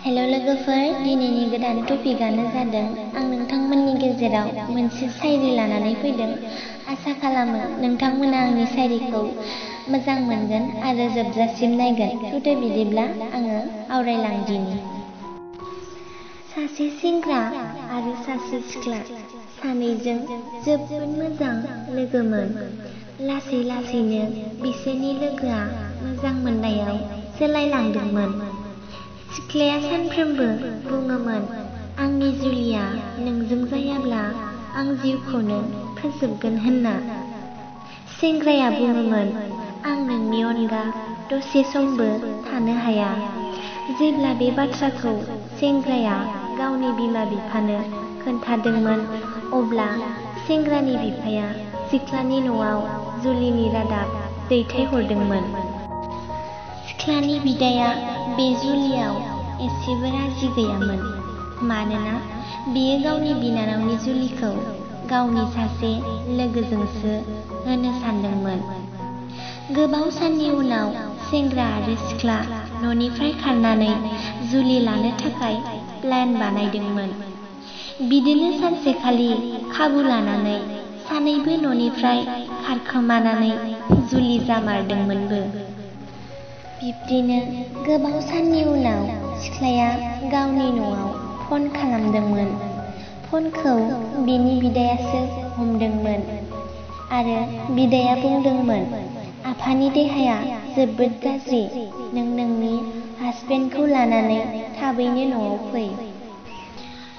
Hello लोगोफोर, दिनैनि गोदान टपिकआनो जादों आं नोंथांमोननि गेजेराव मोनसे शायरी लानानै फैदों। आसा खालामो नोंथांमोना आंनि शायरीखौ मोजां मोनगोन आरो जोबजासिम नायगोन। थुदो बिदिब्ला आङो आवरायलांदिनि। सासे सेंग्रा आरो सासे सिख्ला सानैजों जोबोद मोजां लोगोमोन। लासै लासैनो बिसोरनि लोगोआ मोजां मोननायाव सोलायलांदोंमोन। सिख्लाया सानफ्रोमबो बुङोमोन, आंनि जुलिया नोंजों जायाब्ला आं जिउखौनो फोजोबगोन होनना। सेंग्राया बुङोमोन, आं नोंनि अनगा दसे समबो थानो हाया। जेब्ला बे बाथ्राखौ सेंग्राया गावनि बिमा बिफानो खोन्थादोंमोन, अब्ला सेंग्रानि बिफाया सिख्लानि न'आव जुलिनि रादाब दैथायहरदोंमोन। सिख्लानि बिदाया बे जुलियाव एसेबो राजि गैयामोन, मानोना बियो गावनि बिनानावनि जुलिखौ गावनि सासे लोगोजोंसो होनो सानदोंमोन। गोबाव साननि उनाव सेंग्रा आरो सिख्ला न'निफ्राय खारनानै जुलि लानो थाखाय प्लेन बानायदोंमोन। बिदिनो सानसेखालि खाबु लानानै सानैबो न'निफ्राय खारखोमानानै जुलि जामारदोंमोनबो। बिब्दिनो गोबाव साननि उनाव सिख्लाया गावनि न'आव फन खालामदोंमोन। फनखौ बिनि बिदायासो हमदोंमोन आरो बिदाया बुंदोंमोन, आफानि देहाया जोबोद गाज्रि, नों नोंनि हासबेन्डखौ लानानै थाबैनो न'आव फै।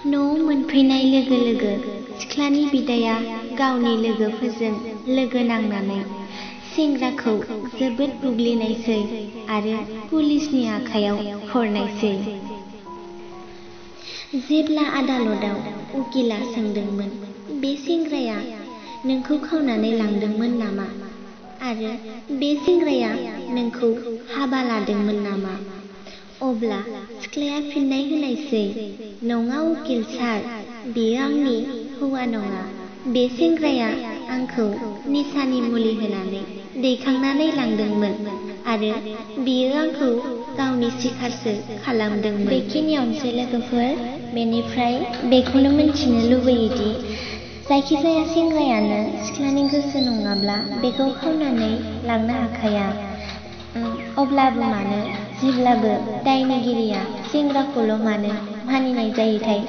न'आव मोनफैनाय लोगो लोगो सिख्लानि बिदाया गावनि लोगोफोरजों लोगो नांनानै सेंग्राखौ जोबोद बुग्लिनायसै आरो पुलिसनि आखायाव हरनायसै। जेब्ला आदालतआव उकिला सोंदोंमोन, बे सेंग्राया नोंखौ खावनानै लांदोंमोन नामा आरो बे सेंग्राया नोंखौ हाबा लादोंमोन नामा? अब्ला सिख्लाया फिननाय होनायसै, नङा उकिल सार, बेयो आंनि हौवा नङा। बे सेंग्राया आंखौ निसानि मुलि होनानै दैखांनानै लांदोंमोन आरो बियो आंखौ गावनि सिखारसो खालामदोंमोन। बेखिनियावनोसै लोगोफोर। बेनिफ्राय बेखौनो मिन्थिनो लुबैयोदि जायखिजाया सेंग्रायानो सिख्लानि गोसो नङाब्ला बेखौ खावनानै लांनो हाखाया। अब्लाबो मानो जेब्लाबो दायनिगिरिया सेंग्राखौल' मानो मानिनाय जायोथाय?